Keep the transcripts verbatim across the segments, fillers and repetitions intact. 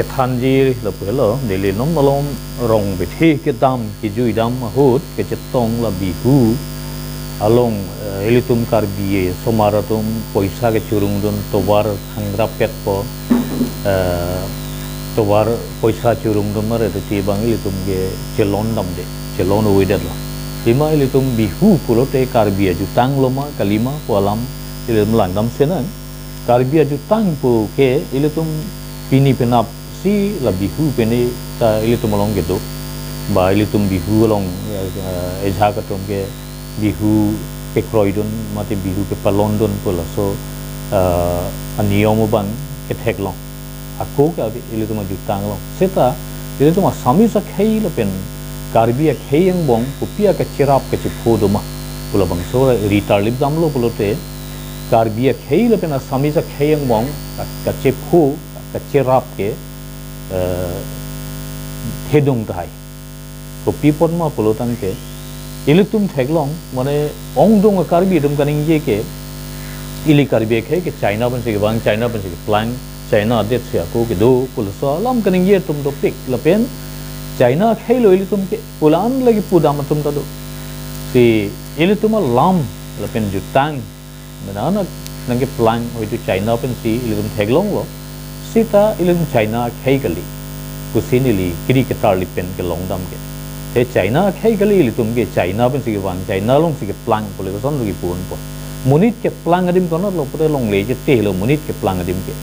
Thanji lapu helo, neli non malom rong bethe kedam, kejui dam ahut, kechetong la Bihu along, eh, ilitum Karbi asomar atum poisa kechurungdun tovar thangrapetpo, eh, tovar poisa churungdun mare titi abang ilitum kechelon damde, chelon uidet lo. Lima ilitum Bihu pulote Karbi ajutang lo ma, kalima pu alam ilitum langdam senang. Karbi ajutang pu ke ilitum pini penap si la Bihu pene ta ilitum along kedo. Ba ilitum Bihu along, eh, eh, ejak atum ke Bihu kekroidun mate Bihu kepalondun pu laso, eh, aniyom abang ketheklong. Ako ke abi ilitum ajutang along. Seta ilitum Assamese akhei lapen Karbi akhei angbong kopi akacherap kachepho do ma pu labangso ritarlip damlo pulote, Karbi akhei lapen Assamese akhei angbong ka-, kachepho, kacherap ke, eh, thedung tahai. Kopi apot ma pulo tangte, ilitum theklong, mane ongdung a-Karbi atum kaningje ke, ili Karbi akhei ke China pensi kevang, China pensi keplang, China adet si ako kedo, pu laso alam kaningje atum dopik, lapen China akhei lo ilitum ke, pu la-an lagi pudam atum ta do. Si ilitum alam, lapen jutang, mane anak nangkeplang, hoitu China pensi ilitum theklonglo. Seta ilitum China akhei kali pusi neli kiri ketarlip pen kelong dam ke. Te China akhei kali ilitum ke, China pensi kevang, China alongsi keplang pu le koson lagi pu-unpo. Monit keplang adim konat lo pute longle chethe lo monit keplang adim ke.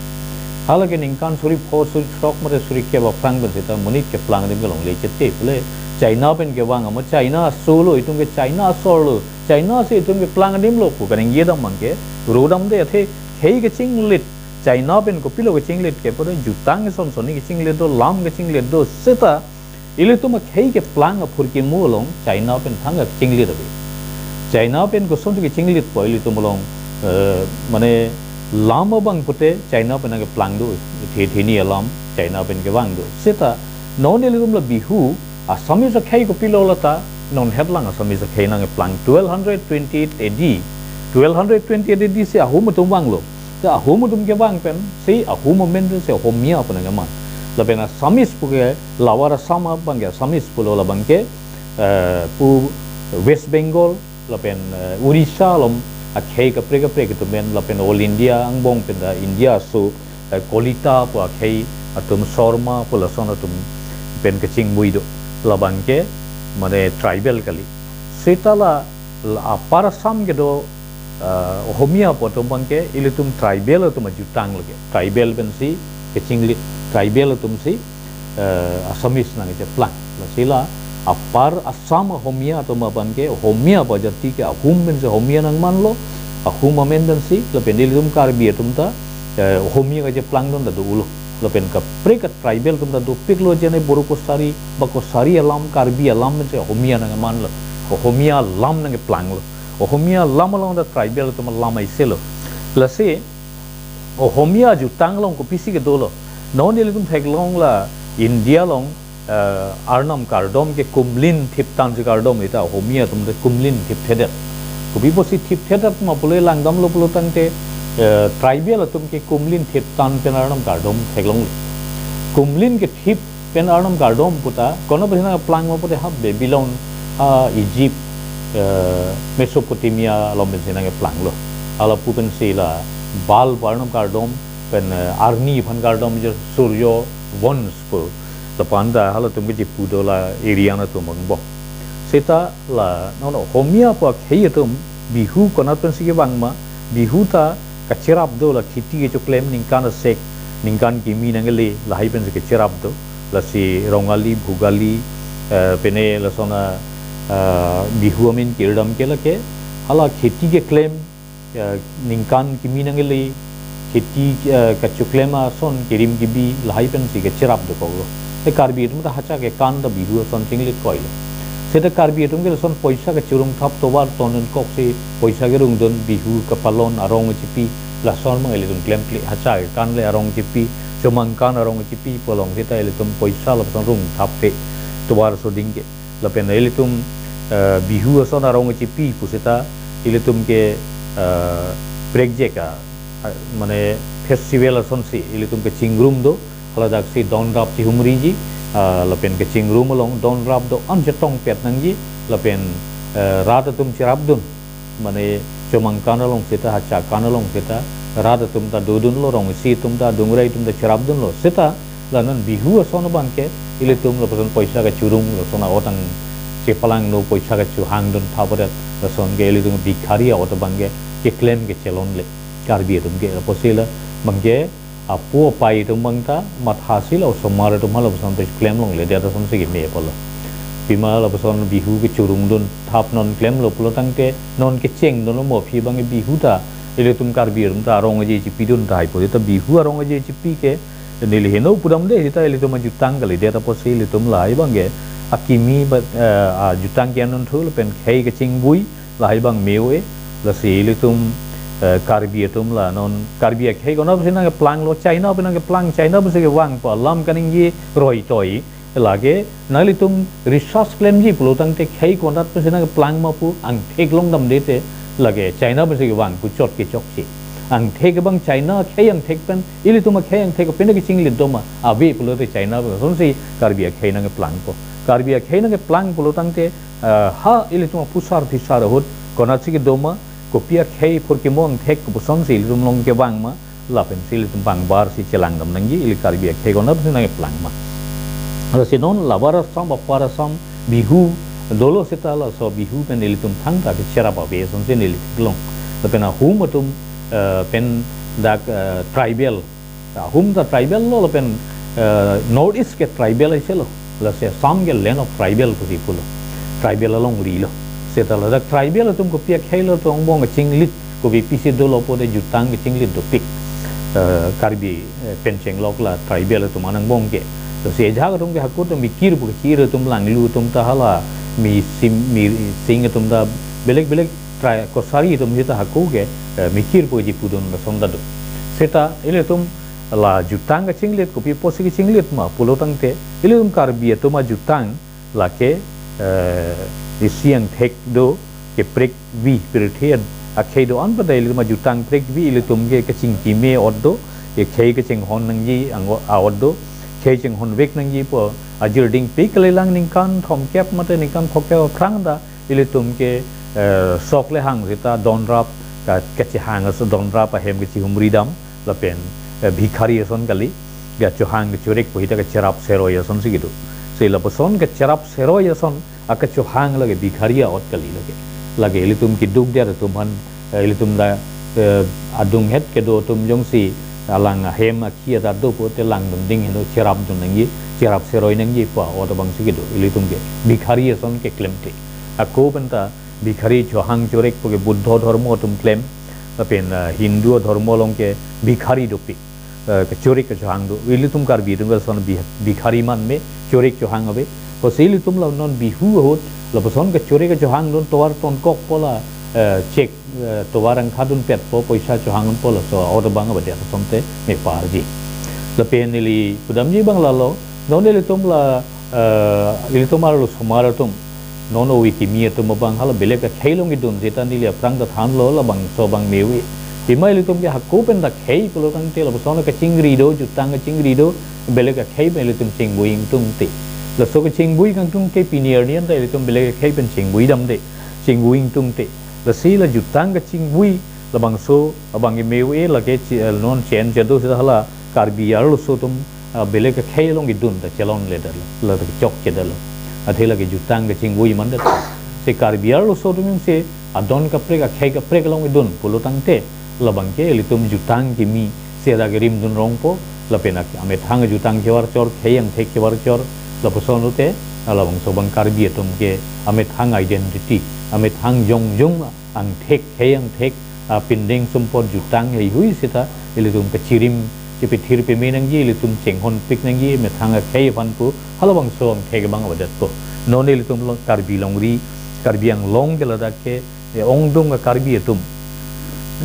Hala ke ningkan suri pho, suri throk mate suri kep aphrang pen seta monit keplang adim ke longle chethe pule China pen kevang amo China aso lo, itum ke China asor lo, China si itum keplang adim lo pu kaningje dam abang ke, ro damde athe khei kechinglit, China pen kopilo kechinglit ke pute jutang son sonni kechinglit do, lam kechinglit do, seta ilitum akhei keplang aphurkimo along China pen thang kechinglit abi. China pen kosonsi kechinglitpo ilitum along, eh, mane lam abang pute China pen nangkeplang do, the theni alam China pen kevang do. Seta non ilitum la Bihu, Assamese akhei kopilo lata, non hetlang Assamese akhei nangkeplang twelve hundred twenty-eight A D. Twelve hundred twenty-eight A D si Ahum atum vanglo. Te Ahum atum kevang pensi Ahum amen pensi Ohomia pu nangkeman. Lapen Assamese pu ke Lower Assam abang ke Assamese pulo labang ke, eh, pu West Bengal, lapen, eh, Odisha along akhei kaprek kaprek atum pen, lapen All India angbong pen ta India aso, eh, Kolita pu akhei atum, Sharma pu lason atum pen kachingvoi do. Labang ke mane tribal kali. Seta la, la Upper Assam kedo, eh, Ohomia pu atum abang ke ilitum tribal atum ajutang lake. Tribal pensi kechinglit, tribal atum si, eh, Assamese nangkeplang. Lasi la Upper Assam Ohomia atum abang ke, Ohomia pu ajati ke Ahum pensi Ohomia nangmanlo, Ahum amen pensi, lapen ilitum Karbi atum ta, eh, Ohomia kacheplangdun ta do-olo. Lapen kaprek ka tribal atum ta dopiklo, jene Boro Kosari, ba Kosari alam, Karbi alam pensi Ohomia nangmanlo. Ohomia alam nangkeplanglo. Ohomia alam along ta tribal atum alam aiselo. Lasi, Ohomia jutang along kopisi kedolo. Non ilitum theklong la India along, eh, Arnam kardom ke kumlin thiptan si kardom, ita Ohomia atum te kumlin thipthedet. Kopi pusi thipthedet ma pule langdamlo pulo tangte, eh, tribal atum ke kumlin thiptan pen Arnam kardom theklongle. Kumlin kethip pen Arnam kardom puta, konat pensi nangplanglo pute ha Babylon, ha Egypt, eh, Mesopotamia along pensi nangplanglo. Hala pu pensi la Baal pu Arnam kardom, pen, eh, arni aphan kardom je Surjo Vons pu. Lapen ta halatum kechipu do la Aryan atum angbong. Seta la, non Ohomia pu akhei atum Bihu konat pensi kevang ma, Bihu ta kacherap do la kheti kechoklem ningkan asek, ningkan kimi nangkele, lahai pensi kacherap do. Lasi Rongali, Bhogali, eh, pene lason a, eh, Bihu amen kirdam ke lake, hala kheti keklem, eh, ningkan kimi nangkele, kheti, eh, kachoklem ason kerim kebi, lahai pensi kacherap dokoklo. Te Karbi atum ta hacha kekan ta Bihu ason chinglit koilo. Seta Karbi atum ke lason poisa kachurung thap tovar tondun koksi poisa kerungdun Bihu kapalon arong chipi, lason mang ilitum klemkle hacha kekan le arong chipi, chomangkan arong chipi pu along seta ilitum poisa lapuson rung thapthe tovar soding ke. Lapen ilitum, eh, Bihu ason arong chipi pu seta ilitum ke, eh, prekjek a, a, mane festival asonsi ilitum kechingrum do. Ladak si don rap chihumriji, ah, lapen kachingrum along don rap do-an chetongpet nangji, lapen, eh, rat atum cherapdun. Mane chomangkan along seta, hachakan along seta, rat atum ta dodunlo, rong isi atum ta, adungrai atum ta cherapdunlo. Seta, la non Bihu ason abangke, ilitum lapuson poisa kachurung, lason a-otang chepalangno, poisa kachohangdun thaparet, lason ke ilitum Bikhari a-ot abangke, keklem kechelonle. Karbi atum ke, lapusi la, abangke, apo apai atum abangta, mathasi la osomar atum hala lapuson pe klem longledet asonsi keme apotlo. Pima lapuson Bihu kechurungdun thap non klemlo pulo tangte, non kechengdunlo mo aphi abang Bihu ta, ilitum Karbi atum ta arong aje chipidun tahai pu, ta Bihu arong aje chipi ke, neli heno pudamde, seta ilitum ajutang kalidet apotsi ilitum lahai abangke, akimi ba, eh, ajutang ke-en dunthu lapen khei kachingbui, lahai abang me-o-e, lasi ilitum, eh, Karbi atum la non, Karbi akhei konatsi nangkeplanglo, China pen nangkeplang, China pensi kevang pu alam kaningje roitoi, lake nanglitum research klemji pulo tangte khei konat pensi nangkeplang ma pu angthek longdamde te, lake China pensi kevang pu chot kechokche. Angthek abang China akhei angthek pen, ilitum akhei angthek pen kachinglit do ma, ave pulote China pen, sonsi Karbi akhei nangkeplangpo. Karbi akhei nangkeplang pulo tangte, eh, ha ilitum apusar phisar ahut, konatsi kedo ma, kopi akhei phurkimo angthek kopusonsi ilitum along kevang ma, lapensi ilitum bangbarsi chelangdam nangji, ili Karbi akhei konatsi nangkeplang ma. Lasi non labar asam, apar asam, Bihu, dolo seta laso Bihu pen ilitum thangta kecherap ave asonsi neli theklong. Lapen ahum atum, eh, pen dak, eh, tribal, ahum ta tribal lo, lapen, eh, North East ke tribal aiselo. Lasi Assam ke land of tribal pusi pulo. Tribal alongri lo. Seta ladak tribal atum kopi akheilo atum angbong kachinglit, kopi pisi dolo pote jutang kachinglit dopik. Eh, Karbi, eh, pen chenglok la tribal atum angbong ke. Lasi ajahak atum ke hako atum mikir pu kachir atum langlu atum ta hala, mi sim, mi sing atum ta belek belek tri-, kosari atum seta hako ke, eh, mikir pu kachipudun lason ta do. Seta ilitum la jutang kachinglit, kopi apotsi kachinglit ma pulo tangte, ilitum Karbi atum ajutang lake, eh, isi angthek do, keprekvi, pirthe akhei do-an pada ilitum ajutang prekvi, ilitum ke kachingkime ot do, ke khei kachinghon nangji ang-, a-ot do, khei chinghonvek nangji pu ajirding pi kalilang ningkan thomkep mate ningkan phokep aphrang ta, ilitum ke, eh, sok le hang seta don rap ka, kachehang aso don rap ahem kachihumri dam, lapen, eh, Bikhari ason kali, kachohang kachorek pu seta kacherap seroi asonsi kedo. Si lapuson kacherap seroi ason, akachohang lake Bikhari a-ot kali lake. Lake ilitum keduk dia atum aphan, eh, ilitum la, eh, adunghet kedo atum jongsi alang ahem akhi adat do pote langdunding heno cherapdun nangji, cherap seroi nangji pu a-ot abangsi kedo. Ilitum ke Bikhari ason keklemte. Ako penta Bikhari chohang chorek pu ke Buddho dhormo atum klem, lapen, eh, Hindu dhormo along ke Bikhari dopik. Eh, kachorek kachohang do. Ilitum Karbi atum ke lason Bi-, Bikhari manme, chorek chohang ave. Lasi ilitum la non Bihu ahut, lapuson kachorek kachohangdun tovar tonkok pu la, eh, chek, eh, tovar angkha dunpetpo, poisa chohangdunpo laso a-ot abang avedet asonte meparji. Lapen neli pudamji abang lalo, non ilitum la, eh, ilitum arlo osomar atum, non ove kimi atum abang hala belek akhei along idun seta neli aphrang ta thanlo labangso abang me-o-e. Pima ilitum ke hako penta khei pulo tangte lapuson kachingri do, jutang kachingri do, belek akhei pen ilitum chingbui ingtungte. Laso kachingbui kangtungte pini arni anta ilitum belek akhei pen chingbui damde, chingbui ingtungte. Lasi la jutang kachingbui labangso abang me-o-e lake chi-, eh, non chen chedo seta hala Karbi arloso atum, ah, belek akhei along idun ta chelonledetlo, la ta chokchedetlo. Athe lake jutang kachingbui mandet. Si Karbi arloso atum jongsi adon kaprek akhei kaprek along idun pulo tangte, labang ke ilitum jutang kimi seta kerim dunrongpo, lapen ak-, amethang jutang kevarchor, khei angthek kevarchor, lapuson lote, labangso abang Karbi atum ke amethang identity, amethang jongjung angthek, khei angthek, apindeng sumpot jutang heihui seta, ilitum kachirim, chipithir peme nangji, ilitum chinghonpik nangji, methang akhei aphan pu, halabangso angthek abang avedetpo. Non ilitum lo Karbi longri, Karbi Anglong ke ladak ke, eh, ongdung a-Karbi atum.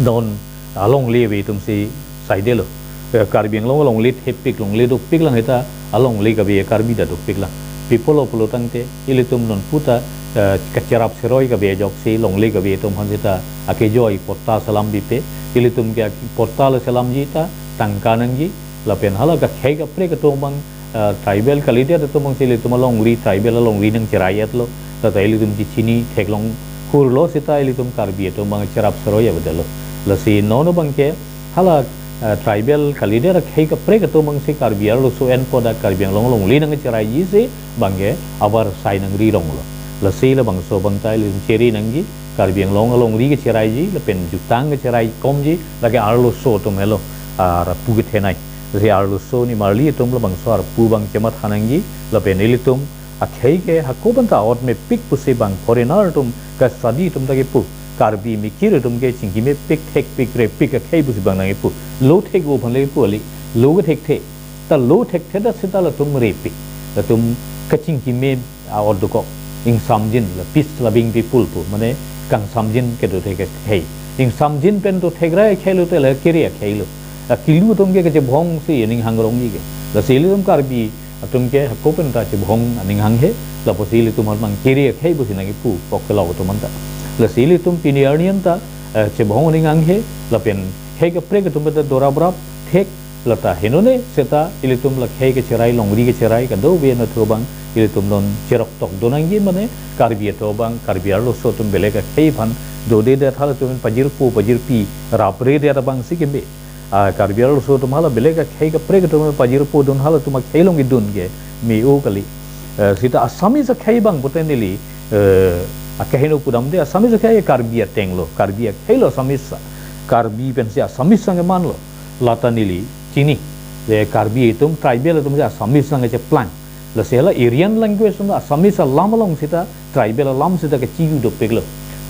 Non alongle ave atumsi saidelo. Eh, Karbi Anglong alongle thepik, longle dopik lang seta, alongle kave Karbi ta dopik lang. Pi apotlo pulo tangte, ilitum non puta, eh, kacherap seroi kave ajoksi, longle kave atum aphan seta, akejoi patta selam pipe, ilitum ke ak-, patta le selamji ta, tangka nangji, Lapen hala kakhei kaprek atum abang, ah, tribal kalidet atum abang si ilitum alongri, tribal alongri nangcherai-etlo. Lata ilitum chechini theklong kurlo seta ilitum Karbi atum abang cherap seroi avedetlo. Lasi non abangke hala, ah, tribal kalidet akhei kaprek atum abang si Karbi arloso enpo dak Karbi Anglong alongri nangcheraiji si abangke abar sai nangri ronglo. Lasi labangso abang ta ilitum cheri nangji, Karbi Anglong alongri kecheraiji, lapen jutang kecherai komji, lake arloso atum helo, ah, arpu kethenei. Lasi arloso nimarli atum labangso arpu abang chematha nangji, lapen ilitum akhei ke hako pen ta ot mepik pusi abang foreigner atum ka study atum ta kepu. Karbi mikir atum ke chingki mepik, thekpik, repik akhei pusi abang nangkepu. Lo thek-o aphan le kepu kali, lo kethekthe. Ta lo thekthe ta seta latum repik. Latum kachingkime a-ot dokok. Ingsamjin la peace loving people pu, mane kangsamjin kedo thek akhei. Ingsamjin pen do thekrai akhei lote la kere akhei lo. Akilu atum ke kachebhong si aning hangrongji ke. Lasi ilitum Karbi atum ke hako pen ta chebhong aning hanghe, lapusi ilitum aphan abang kere akhei pusi nangkepu kok kelok atum anta. Lasi ilitum pini arni anta, eh, chebhong aning hanghe, lapen khei kaprek atum pen ta doraprap thek, lata henone seta ilitum la khei kecherai, longri kecherai kadokave anatthu abang ilitum non cherok tokdun nangji, mane Karbi atum abang, Karbi arloso atum belek akhei aphan dodedet, halatum pajirpo pajirpi rapredet abang si keme. Ah, Karbi arloso atum hala belek akhei kaprek atum pajirpodun, halatum akhei along kedun ke me-o kali. Eh, seta Assamese akhei abang pute neli, eh, akaheno pudamde Assamese akhei Karbi atenglo, Karbi akheilo Assamese. Karbi pensi Assamese nangkemanlo. Lata neli chini, je Karbi atum tribal atum si Assamese nangkecheplang. Lasi hala Aryan language atum Assamese alam along seta tribal alam seta kechiu dopiklo.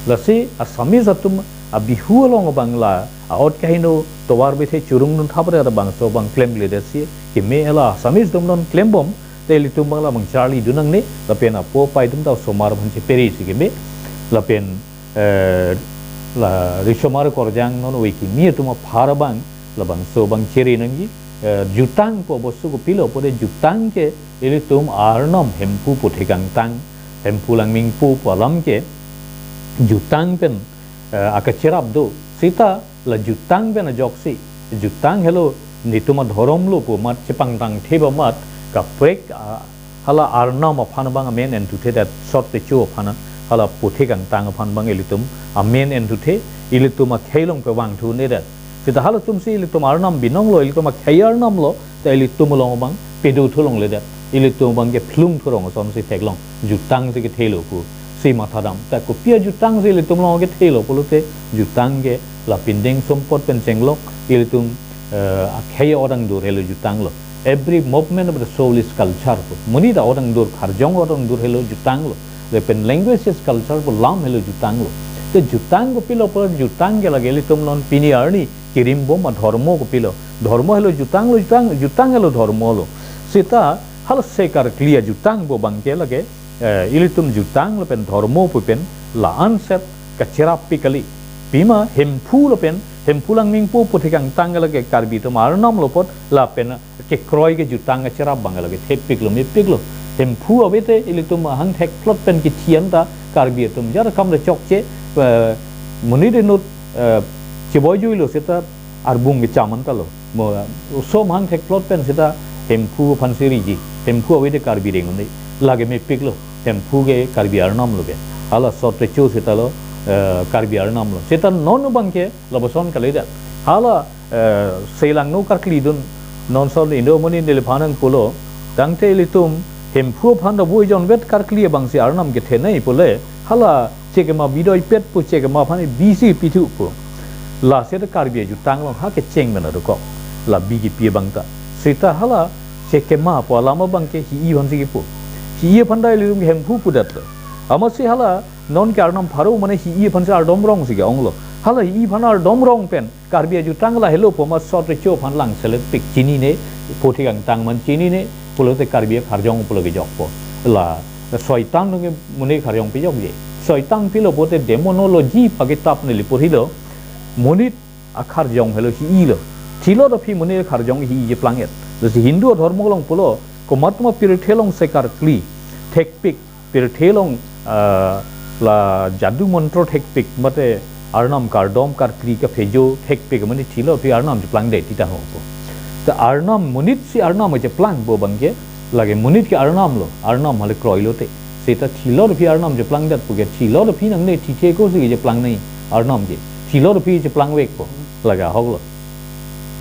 Lasi Assamese atum a-Bihu along abang la a-ot kaheno tovar bethe churungdun thapre abangso abang klemkledet si keme, hala Assamese atum non klembom te ilitum abang la abang charlidun nangne, lapen apo apai atum ta osomar aphan cheperi si keme, lapen, eh, la risomar korjang non ove kimi atum aphar abang labangso abang cheri nangji, eh, jutang pu abostu kopilo pute jutang ke ilitum Arnam Hemphu puthek angtang, Hemphu Langmingpo pu alam ke jutang pen, eh, akacherap do. Seta la jutang pen ajoksi, jutang helo netum adhorom lo pu amat chepangtang theba amat kaprek, ah, hala Arnam aphan abang amen enthuthe, that sot techo aphan, hala puthek angtang aphan abang ilitum amen enthuthe, ilitum akhei along pevangthu nedet. Seta halatum si ilitum Arnam binonglo, ilitum akhei Arnam lo, ta ilitum along abang pedothu longledet. Ilitum abang kephlungthu rong asonsi theklong, jutang si kethelo pu si mathadam. Ta kopi ajutang si ilitum along kethelo pulote, jutang ke la pindeng sumpot pen chenglok, ilitum, eh, akhei odang dur helo jutang lo. Every movement of the soul is culture pu. Monit odang dur, kharjong odang dur helo jutang lo. Lapen language is culture pu alam helo jutang lo. Te jutang kopilo pu, jutang ke lake ilitum non pini arni kirimbom adhormo kopilo. Dhormo helo jutang lo, jutang, jutang helo dhormo lo. Seta hala sekarkli ajutang pu abang ke lake, eh, ilitum jutang lapen dhormo pu pen la-anset kacherap pi kali. Pima Hemphu lapen, Hemphu Langmingpo puthek angtang lake Karbi atum Arnam lo apot lapen kekroi ke jutang kacherap abang lake thepiklo mepiklo. Hemphu ave te ilitum hang thekplot pen kithi anta Karbi atum jar kam le chokche, eh, monit inut, eh, cheboi juilo seta arbung kecham anta lo. Mo, oso hang thekplot pen seta Hemphu aphan si riji. Hemphu ave te Karbi reng un-e. Lake mepiklo. Hemphu ke Karbi Arnam lo ke. Hala sot techo seta lo, eh, Karbi Arnam lo. Seta non abang ke lapuson kalidet. Hala, eh, selangno karklidun non ason indo amonit neliphan nangpulo. Tangte ilitum Hemphu aphan ta vui jonvet karkli abang si Arnam kethenei pule. Hala chekema bidoipet pu chekema aphan bi si pithu pu. La seta Karbi ajutang along ha kecheng mena dokok. La bi kipi abang ta. Seta hala chekema pu alam abang ke hi-i aphan si kipu. Hi-i aphan ta ilitum Hemphu pudetlo. Amatsi hala non ke Arnam pharo mane hi-i aphan si ardom rong si ke-onglo. Hala hi-i aphan ardom rong pen Karbi ajutang la helo pu amat sot recho aphan langselet pik chinine, puthek angtang man chinine, pulote Karbi akharjong pulo kejokpo. La soitan nungke monit kharjong pejokje. Soitan pilo pute demonology pu akitap neli porhilo. Monit akharjong helo hi-i lo. Thilo dophi monit akharjong hi-i jeplang-et. Lasi Hindu adhormo along pulo, komatma pirthe along sekarkli thekpik, pirthe along, ah, la jadu montro thekpik, mate Arnam kardom karkli kaphejo thekpik, mane thilo aphi Arnam cheplangde tita ho pu. Ta arnam, monit si arnam kecheplang pu abangke, lake monit ke arnam lo, arnam hale kroi lote. Seta thilot aphi arnam cheplangdet puke, thilot aphi nangne, thithe ako si kecheplang nangji arnam ke. Thilot aphi cheplangvekpo, lake ahok lo.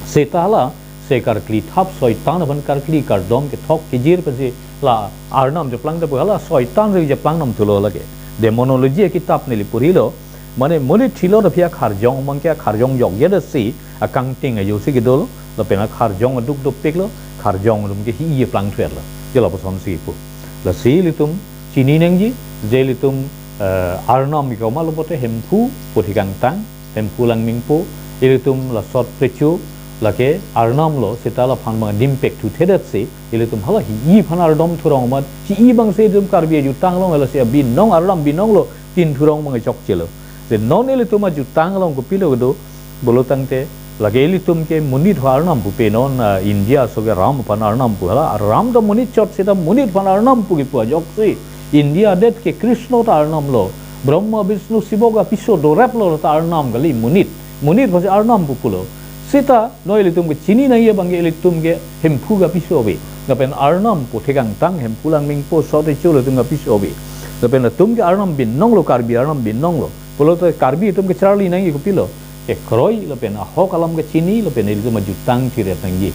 Seta hala, se karkli thap, soitan aphan karkli kardom kethok kejir pensi la arnam cheplangdet pu, hala soitan si cheplang nam thulo lake. Demonology akitap neli porhilo, mane monit thilot aphi akharjong, abangke akharjong jokjedet si, akangting ajo si kedo lo, lapen akharjong aduk dopik lo, kharjong atum ke hi-i plangthuet lo. Je lapuson si pu. Lasi ilitum chini nangji, je ilitum, eh, arnam ke komatlo pulote Hemphu Puthekangtang, Hemphu Langmingpo, ilitum la Sot Precho, lake arnam lo, seta laphan abang dimpek thuthedet si, ilitum hala hi-i aphan ardom thurong amat, hi-i abang si ilitum Karbi ajutang along, hala si abinong, arnam binong lo, tin thurong abang chokche lo. Je non ilitum ajutang along kopilo kedo, pulo tangte, lake ilitum ke monit aphan arnam pupe non, ah, India aso ke Ram aphan arnam pu, hala Ram ta monit chot, seta monit aphan arnam pu kepu ajoksi. India adet ke Krishna ta arnam lo, Brahma, Vishnu, Shiva apiso dorep lo ta arnam kali, monit. Monit aphansi arnam pu pulo. Seta non ilitum ke chini nangji abangke ilitum ke Hemphu apiso ave. Lapen arnam Puthekangtang, Hemphu Langmingpo, Sot Precho latum apiso ave. Lapen latum ke arnam binong lo, Karbi arnam binong lo. Pulote Karbi atum kecharli nangji kopilo, kekroi lapen ahok alam kechini, lapen ilitum ajutang thirdet nangji.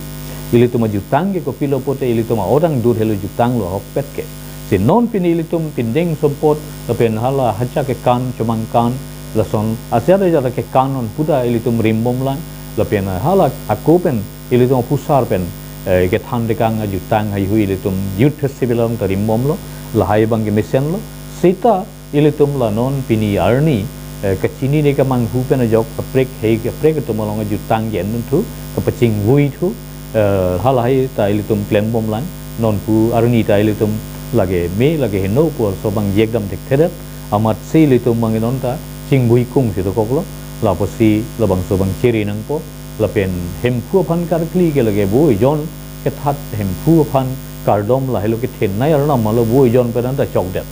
Ilitum ajutang ke kopilo pulote ilitum a-odang dur helo jutang lo ahokpet ke. Si non pini ilitum pindeng sompot, lapen hala hacha kekan, chomang kan, lason ajat ajat kekan non puta ilitum rimbomlang, lapen hala ako pen ilitum aphusar pen, eh, kethan tekang ajutang heihui ilitum Youth Festival along ta rimbom lo, lahai abangke mesen lo. Seta ilitum la non pini arni, eh, kachinine kemanghu pen ajok kaprek hei kaprek atum along ajutang ke-en dunthu, kapachingvuithu, eh, halahai ta ilitum klembomlang, nonpu arni ta ilitum lake me lake heno pu arloso abang jekdam thekthedet, amatsi ilitum abang non ta chingvuikung si dokoklo, lapusi labangso abang chiri nangpo, lapen Hemphu aphan karkli ke lake vo ejon kethat Hemphu aphan kardom lahelo kethenei arnam ma lo, vo ejon pen anta chokdet.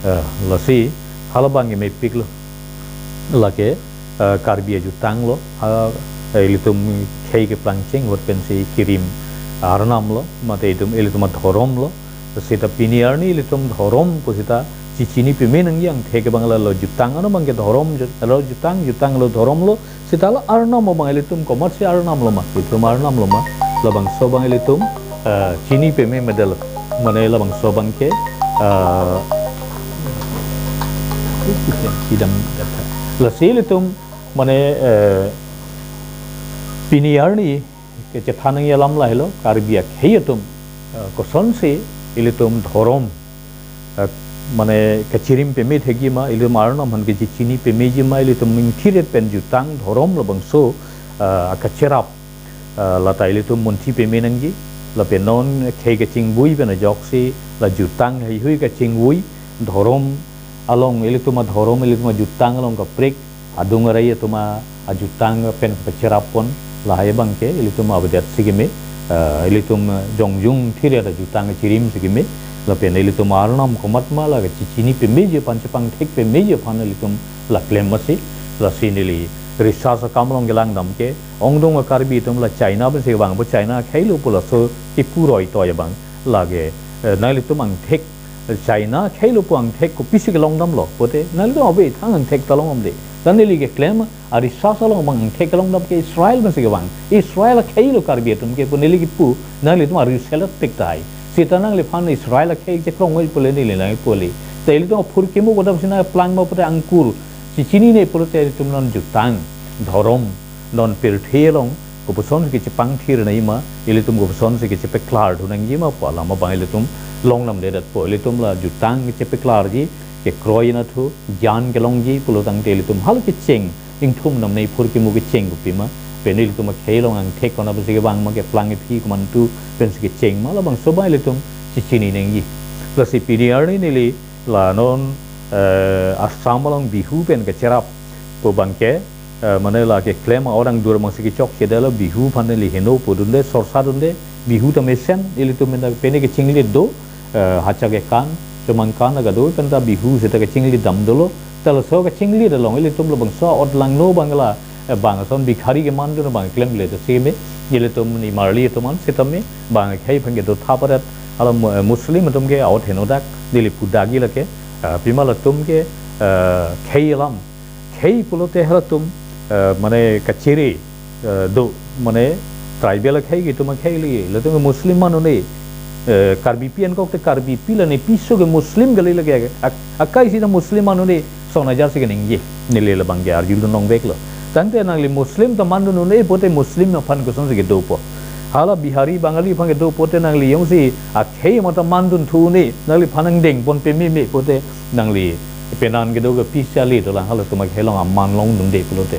Eh, lasi hala abangke mepik lo. Lake, eh, Karbi ajutang lo, ha, eh, ilitum khei keplangcheng ahut pensi kirim arnam lo, mate itum ilitum adhorom lo. Seta pini arni ilitum dhorom pu seta chichini peme nangji, angthek abang la lo jutang, ano abangke dhorom ju-, lo jutang, jutang lo dhorom lo, seta la arnam abang ilitum komatsi arnam lo ma, itum arnam lo ma, labangso abang ilitum, eh, chini peme medal, mane labangso abangke, eh, idam datha. Lasi ilitum, mane, eh, pini arni kechethan nangji alam lahelo, Karbi akhei atum, eh, kosonsi ilitum dhorom, eh, mane kachirim peme thekji ma, ilitum arnam aphan kachini pemeji ma, ilitum ingthir-et pen jutang dhorom labangso, eh, akacherap, eh, lata ilitum munthi peme nangji, lapen non khei kachingvui pen ajoksi, la jutang heihui kachingvui, dhorom along, ilitum adhorom, ilitum ajutang along kaprek, adung arai atum a-, ajutang pen kapacherap pon, lahai abangke ilitum avedet si keme, eh, ilitum, eh, jongjung thir-et ajutang chirim si keme, lapen ilitum arnam komat ma la kachichini pemeji aphan, chepangthek pemeji aphan ilitum la klem masi, lasi neli research akam along kelangdam ke, ongdung a-Karbi atum la China pensi vangpo, China akhei lo pu laso kipuroi toi abang, lake, eh, nanglitum angthek China akhei lo pu angthek kopisi kelongdamlo pulote, nanglitum ave thang angthek ta longdamde. Ta neli keklem a-research along abang angthek kelongdam ke Israel pensi kevang. Israel akhei lo Karbi atum ke pu neli kipu, nanglitum arju selet pik tahai. Seta nangliphan Israel akhei chekrong oi pule neli nangpu kali. Ta ilitum aphurkimo kodam si nangplang ma pulote angkur chichinine pulote ilitum non jutang, dhorom, non pirthe along kopuson si kechepangthir nangji ma, ilitum kopuson si kechepaklar thu nangji ma pu alam abang ilitum longdamledetpo. Ilitum la jutang kechepaklarji, kekroi anatthu, gyan kelongji pulo tangte ilitum hala kecheng, ingthum namnei phurkimo kecheng kopima, pen ilitum akhei along angthek konat pensi kevang ma, keplang ephi komantu pensi kecheng ma, labangso abang ilitum chichini nangji. Lasi pini arni neli la non, eh, Assam along Bihu pen kacherap pu abangke, eh, mane la keklem a-orang dur abangsi kechokchedetlo, Bihu aphan neli heno pudunde, sorsadunde, Bihu ta mesen, ilitum pen ta pene kachinglit do, eh, hacha kekan, chomang kan la kado pen ta Bihu seta kachinglitdam dolo, ta laso kachinglitdam along ilitum labangso a-ot langno abang la, eh, bang ason Bihari kemandun abang klem le to seme, ilitum nimarli atum an sitame, bang akhei aphan kedo thap arat, hala mu-, eh, Muslim atum ke out henodak, neli pudagi lake, eh, pima latum ke, eh, khei alam, khei pulote halatum, eh, mane kachere, eh, do, mane tribal akhei atum akhei li, latum ke Muslim manu ne, eh, Karbipi ankok te Karbipi la ne piso ke Muslim kali lake, ak-, akai sita Muslim manu ne, son ajar si keningje, neli labang ke arjulong veklo. Tangte nangli Muslim ta mandun un-e pote Muslim aphan koson si kedopo. Hala Bihari Bangali aphan kedo pote nangli jongsi akhei amat ta mandun thu un-e, nangliphan nangdeng pon pememe pote nangli penan kedo ke pisa le dolang halatum akhei along aman longdunde pulote.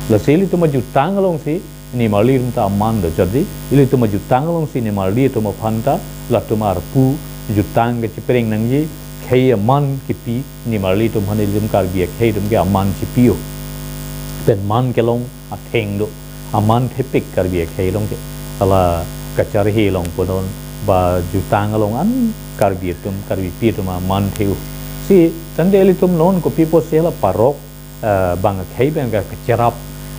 Lasi ilitum ajutang alongsi nimarli atum ta aman do jadi, ilitum ajutang alongsi nimarli atum aphan ta, latum arpu jutang kechepereng nangji, khei aman kepi, nimarli atum aphan ilitum Karbi akhei atum ke aman chepi-o. Pen man kelong atheng do, aman thepik Karbi akhei along ke. Hala kacharhe along punon, ba jutang along an Karbi atum, Karbipi atum aman the-o. Si, tangte ilitum non kopi pusi hala parok, eh, bang akhei pen ka kecherap,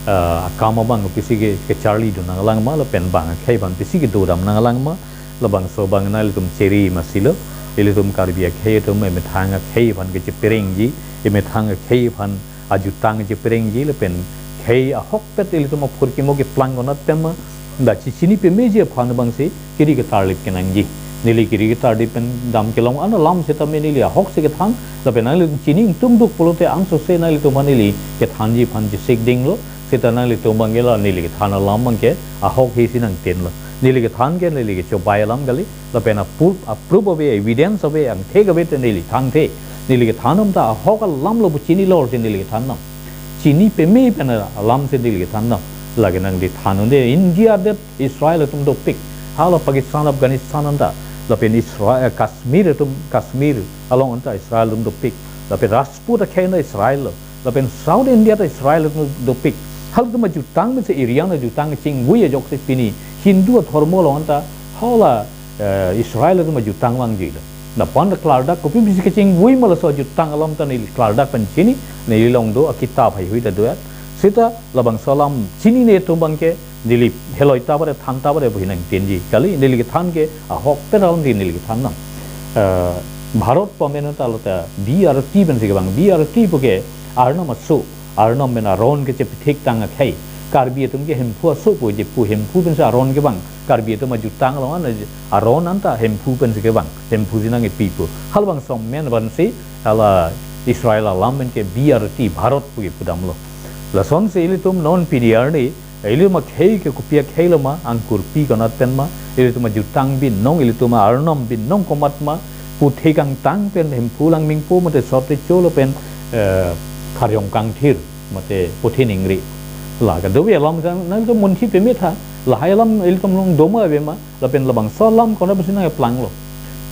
eh, akam abang pisi ke, kecharlidun nanglang ma, lapen bang akhei aphan pisi kedodam nanglang ma, labangso abang nanglitum chere masi lo, ilitum Karbi akhei atum emethang akhei aphan kecheperengji, emethang akhei aphan ajutang cheperengji, lapen khei ahokpet ilitum aphurkimo keplang konat pen ma, da chechini pemeji aphan abangsi kiri ketarlip kenangji. Neli kiri ketarlip pen dam kelong an alam sitame neli ahok si kethan, lapen nangli chini ingtungduk pulote angsose nanglitum aphan neli kethanji aphan chesik dinglo, sita nanglitum abang ke la neli kethan alam abang ke ahok hisi nangtinlo. Neli kethan ke neli kechobai alam kali, lapen a-proof, a-proof ave, evidence ave, angthek ave te neli thanthe. Neli kethan alam ta ahok alam lo pu chinilo si neli kethan alam. Chini peme pen alam si neli kethan alam. Lake nangli than un-e, India det Israel atum dopik. Hala Pakistan, Afghanistan anta. Lapen Israel, eh, Kashmir atum, Kashmir along anta Israel atum dopik. Lapen Rajput akhei anta Israel lo. Lapen South India ta Israel atum dopik. Halatum ajutang mese Iran ajutang chingvui ajoksi pini Hindu adhormo along anta hala, eh, Israel atum ajutang vangjilo. Lapen ta klardak kopi pisi kechingvui ma laso ajutang alam ta neli klardak pen chini, neli along do akitap heihui ta do-et. Sita labangso alam chinine atum abang ke neli heloi ta pare than ta pare pu hi nangtinji. Kali neli kethan ke ahokpet alam di neli kethan alam. Eh, Bharat pu amen ta lo ta B R T pensi kevang. B R T pu ke Arnam aso, Arnam pen aron kechepithik tang akhei. Karbi atum ke Hemphu aso pu je pu Hemphu pensi aron kevang. Karbi atum ajutang along an aron anta Hemphu pensi kevang. Hemphu si nangkepi pu. Halabangso amen pensi hala Israel alam pen ke B R T Bharat pu kepudamlo. Lasonsi ilitum non pini arni, ilitum akhei ke kopi akhei lo ma, angkurpi konat pen ma, ilitum ajutang binong, ilitum Arnam binong komat ma, puthek angtang pen Hemphu Langmingpo mate Sot Recho lapen, eh, Kharjong Kangthir mate Puthi Ningri. La kadokave alam sang, nangtum munthi peme tha, lahai alam ilitum along do ma ave ma, lapen labangso alam konat pensi nangkeplanglo.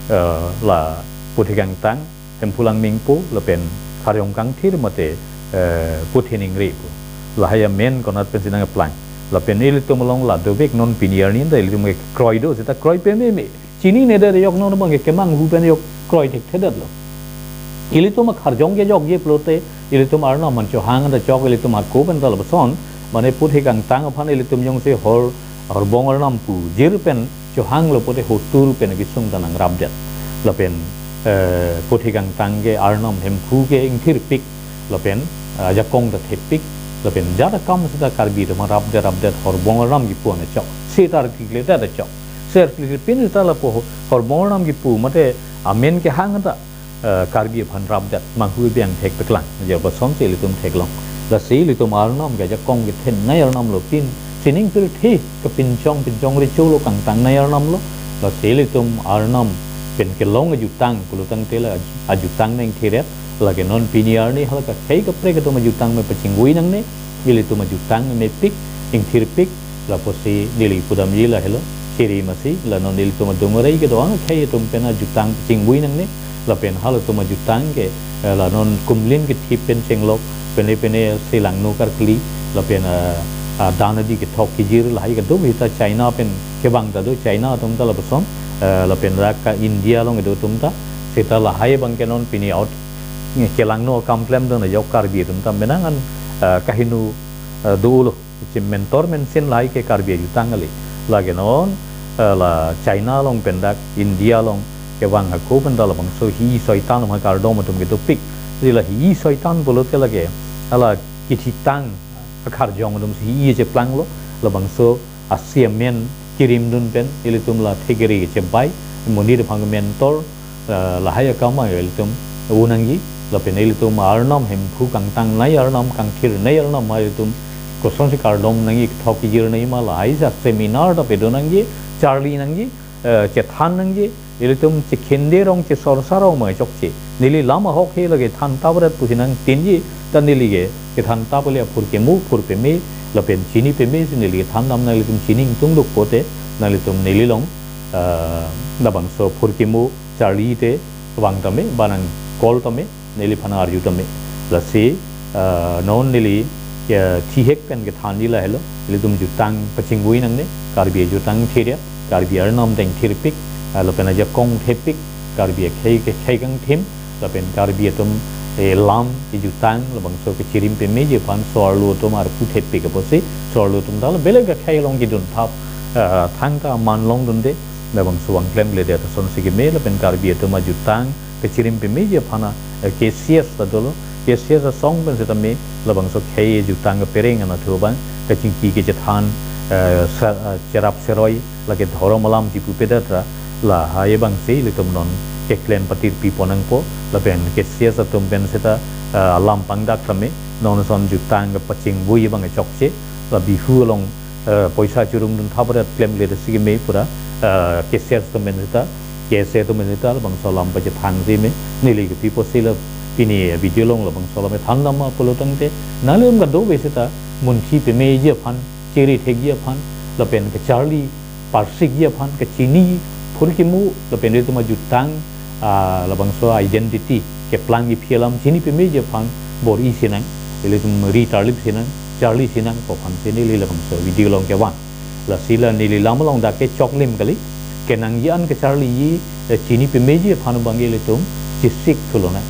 Eh, la puthek angtang, Hemphu Langmingpo, lapen Kharjong Kangthir mate, eh, Puthi Ningri pu. Lahai amen konat pensi nangkeplang. Lapen ilitum along la dovek non pini arni ta ilitum ke kroi do, sita kroi pememe. Chinine det yok non abang ke kemanghu pen yok kroi thekthedetlo. Ilitum akharjong kejokje pulote, ilitum Arnam aphan chohang ta chok, ilitum ako pen ta lapuson, mane puthek angtang aphan ilitum jongsi hor, horbong Arnam pujir pen, chohanglo pote hotur pen kesung ta nangrapdet. Lapen, eh, puthek angtang ke Arnam Hemphu ke ingthirpik. Lapen, eh, ajakong ta thepik. Lapen jat akam sita Karbi atum rapdet rapdet horbong Arnam kipu an chok. Seta klikledet chok. Ser klikle pin sita lapu ho-, horbong Arnam kipu mate amen kehang ta, eh, Karbi aphan rapdet, manghu biang thek peklang, ja lapuson si ilitum theklong. Lasi ilitum Arnam ke ajakong kethenei Arnam lo pin, sining pirthe kepinchong pinchong recho lo kangtangnei Arnam lo. Lasi ilitum Arnam pen kelong ajutang, pulotangte la ajutang nangthiret, lake non pini arni hala kakhei kaprek atum ajutang me pachingvui nangne, ilitum ajutang mepik, ingthirpik, lapusi neli pudamji lahelo, chere masi, la non ilitum adung arai kedo-an akhei atum pen ajutang chingvui nangne, lapen halatum ajutang ke, eh, la non kumlin kethip pen chenglok, pene pene si langno karkli, lapen, eh, ah, dan adi kethok kejir, lahai kadokave ta China pen kevang ta do, China atum ta lapuson, eh, lapen rak ka India along kedo atum ta, seta lahai abang ke non pini out, nge kelangno akam klemdun ajok Karbi atum ta menang an, eh, kaheno, eh, dolo. Che mentor mensin lahai ke Karbi ajutang kali. Lake non, eh, la China along pen dak India along kevang ako pen ta labangso hi-i soitan ma kardom atum kedopik. Jadi la hi-i soitan pulote lake hala kithitang akarjong atum si hi-i cheplanglo, labangso asi amen kirimdun pen ilitum la thekere kechempai, monit aphan mentor, eh, lahai akam ilitum un nangji, lapen ilitum Arnam Hemphu kangtangnei, Arnam kangthirnei, Arnam ilitum kosonsi kardom nangji, thok kejirnei ma lahai ajat seminar ta pedo nangji, charli nangji, eh, chethan nangji, ilitum chekhende rong, chesorsa rong ma chokche. Neli lam ahok he lake than tap rat pusi nangtinji, ta neli ke kethan tap le aphurkimo, phur peme, lapen chini peme si neli kethan dam, nanglitum chini ingtung duk pote, nanglitum neli along, eh, labangso phurkimo charli te vang tame, ba nang call tame, neliphan arju tame. Lasi, eh, non neli, eh, thihek pen kethanji lahelo, ilitum jutang pachingvui nangne, Karbi ajutang thirya, Karbi Arnam deng thirpik, eh, lapen ajakong thepik, Karbi akhei kekhei kangthim, lapen Karbi atum, eh, lam, ejutang, labangso kechirim pemeji aphan so-arlo atum arpu thepik apotsi, so-arlo atum ta la belek akhei along kedun thap, eh, thangta man longdunde, labangso vang klemkledet asonsi keme, lapen Karbi atum ajutang kechirim pemeji aphan, eh, K C S ta dolo, K C S asong pen setame labangso khei jutang kepereng anatthu abang kachingki kechethan, eh, sa-, eh, cherap seroi lake dhorom alam chipupedet ra lahai abangsi ilitum non keklem patirpi pon nangpo, lapen K C S atum pen seta, eh, alam pangdak tame non ason jutang kepachingvui abang chokche, la Bihu along, eh, poisa churumdun thap rat klemkledet si keme pura, eh, K C S atum pen seta, K S A atum pen seta labangso alam pachethang si me, neli kepi apotsi la pini video along labangso alam than dam ma pulo tangte, nanglitum kadokave seta munthi pemeji aphan, chiri thekji aphan, lapen kecharli parsikji aphan, kechini phurkimo, lapen ilitum ajutang, ah, labangso identity keplangji aphi alam chini pemeji aphan bor-i sinang, ilitum ri tarlip sinang, charli sinang pu aphansi neli labangso video along kevang. Lasi la neli lam along dak ke choklim kali, kenangji an kecharliji, eh, chini pemeji aphan abang ilitum chesik thulonang.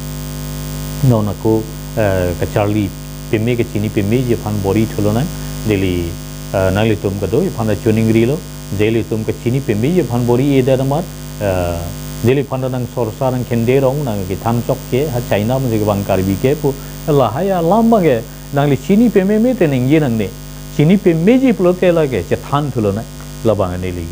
Non ako, eh, kecharli peme kechini pemeji aphan bor-i thulonang, neli, eh, nanglitum kadokave aphan ta choningrilo, je ilitum kechini pemeji aphan bor-i-edet amat, eh, neliphan ta nangsorsa nangkhende rong nangkethan chokche, ha China pensi kevang Karbi ke pu, lahai alam abang ke nangli chini pememe te ningje nangne. Chini pemeji pulote lake chethan thulonang. Labang neli,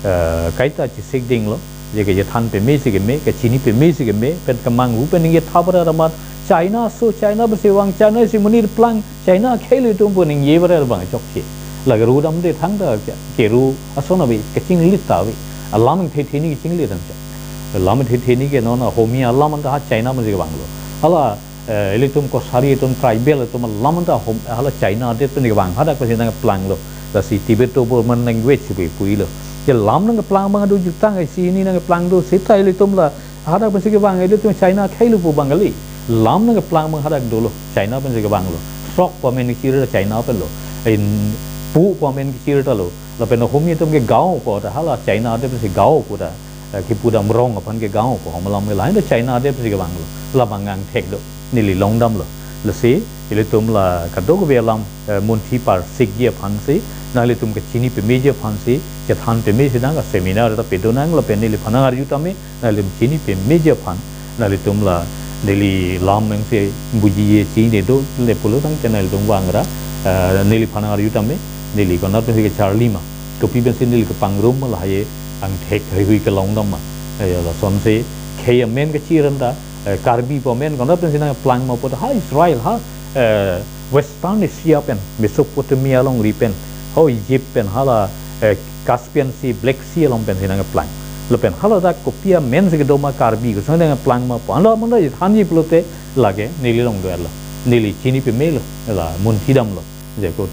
eh, kaita chesik dinglo. Je kechethan peme si keme, kechini peme si keme, pen kemanghu pen ningje thap rat amat China so, China pensi vang, China si monit plang, China khei ilitum pu ningje rat abang chokche. Lake ru damde thangta ke, keru ason ave, kachinglit ta ave. Alam thetheni kachinglit damchot. Alam thetheni ke non ahomia alam anta ha China pensi kevanglo. Hala, eh, ilitum Kachari atum tribal atum alam anta hom, hala China adet pensi kevang, hadak pensi nangplanglo. Lasi Tibeto Burman language si pu puilo. Ke lam nangplang abang do jutang isi hini nangplang do seta ilitum la hadak pensi kevang, ilitum China khei lo pu abang kali. Lam nangplang abang hadak dolo, China pensi kevanglo. Sok pu amen kechiri China penlo. In pu pu amen kechiri ta lo. Lapen ahomia atum ke gaon pu ta, hala China adet pensi gaon pu ta. Eh, kipudam rong aphan ke gaon pu, hom alam ke lahai ta China adet pensi kevanglo. Labang angthek do, neli long damlo. Lasi ilitum la kadokave alam, eh, munthi parsikji aphansi, nanglitum kechini pemeji aphansi, chethan peme sinang, seminar ta pedonang, lapen neliphan arju tame, nanglitum chini pemeji aphan, nanglitum la neli lam mengse buji ye chini do le pulo tangte nanglitum vang ra, eh, neliphan arju tame, neli konat pensi kecharli ma, kopi pensi neli kepangrum ma lahai angthek heihui kelong dam ma. Eh, lasonsi khei amen kechiri anta, eh, Karbi pu amen konat pensi nangplang ma pu ta ha Israel, ha, eh, Western Asia pen, Mesopotamia alongri pen, ho Egypt pen, hala, eh, Caspian Sea, Black Sea along pensi nangplang. Lapen hala dak kopi amensi kedo ma Karbi, koson nangplang ma pu. Hala manda ithanji pulote lake neli long do la. Neli chini pemelo, la munthi damlo. Jekut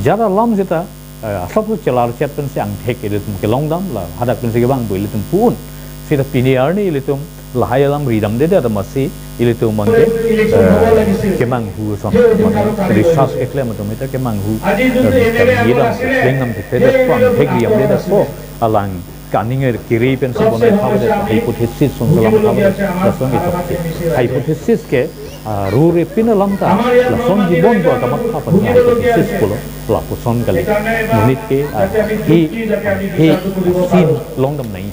jara lam seta, eh, asap tu chelar chet pensi angthek ilitum kelong dam la, hadak pensi kevang pu ilitum pu un. Seta pini arni ilitum lahai alam ridamdedet amatsi ilitum abang ke, eh, kemanghu ason, abang research keklem atum ita kemanghu, eh, kam yedam, kleng nam thekthedet pu angthek ridamdedet pu alang kaning er kiri pensi bonai thabadet, hypothesis ason kelang thabadet, lason kechokche. Hypothesis ke Ah, rure pin alam ta, lasonji bon pu kamatha pen ta, sis pulo, lapuson kali. Monit ke, ah, he, he, sin longdam nai.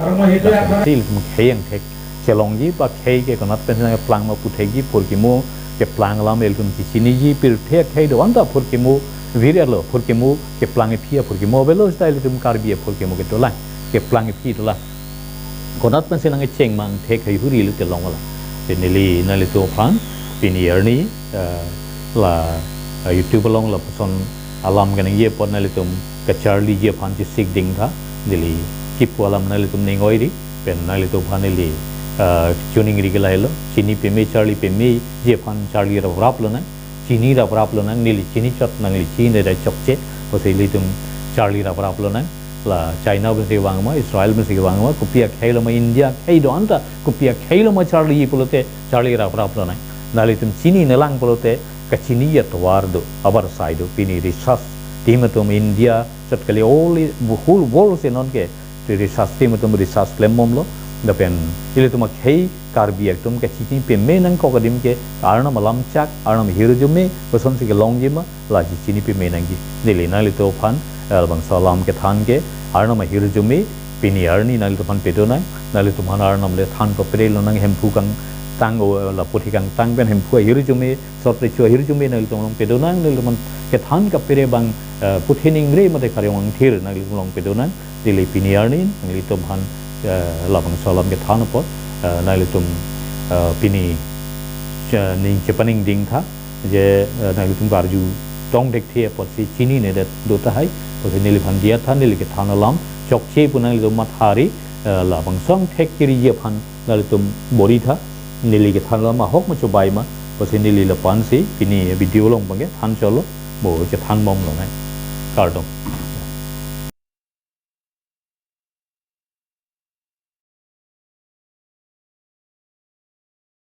Sil khei angthek. Chelongji ba khei ke konat pen nangplang ma pu thekji phurkimo, keplang alam ilitum kechiniji, pirthe khei do-an ta phurkimo, vir-et lo, phurkimo, keplang iphi aphurkimo avelo, seta ilitum Karbi aphurkimo kedolang, keplang iphi dolang. Konat pensi nangkecheng ma angthek hei huri le telong wala. Te neli nanglitum aphan, pini arni, eh, la, eh, YouTube along lapuson alam kaningje apot nanglitum kacharliji aphan chesik ding tha, neli kipu alam nanglitum ning-oi ri, pen nanglitum aphan neli, eh, choningri ke lahelo, chini peme charli pemeji aphan charli raprap lonang, chini raprap lonang, neli chini chot nangli chini da chokche, pusi ilitum charli raprap lonang, la China pensi vang ma, Israel pensi vang ma, kopi akhei lo ma, India akhei do-an ta, kopi akhei lo ma charli pulote, charli raprap lonang. Nanglitum chini nelang pulote, kachini atovar do, avarsai do, pini research team atum India, chot kali all i-, whole world si non ke, research team atum research klembomlo, lapen ilitum akhei Karbi atum kachini peme nangkok adim ke, Arnam alam chak, Arnam ahirjume, kosonsi kelongji ma, laji chini peme nangji. Neli nanglitum aphan, eh, labangso alam kethan ke, Arnam ahirjume, pini arni nanglitum aphan pedonang, nanglitum aphan Arnam le than kapre lonang, Hemphu kangtang o, la puthi kangtang pen Hemphu ahirjume, sot recho ahirjume nanglitum along pedonang, nanglitum aphan kethan kapre abang, eh, puthi ningre mate karjong angthir nanglitum along pedonang, neli pini arni, nanglitum aphan, eh, labangso alam kethan apot, eh, nanglitum, eh, pini, eh, ning chepaningding tha, je, eh, nanglitum karju tong thekthe apotsi chininedet do tahai, pusi neliphan diya tha, neli kethan alam chokche pu nanglitum mathari, eh, labangso angthek keriji aphan nanglitum bor-i tha, neli kethan alam ahok ma chobai ma, pusi neli lapu-ansi pini video along abang kethan cholo, mo chethanbom lonang. Kardom.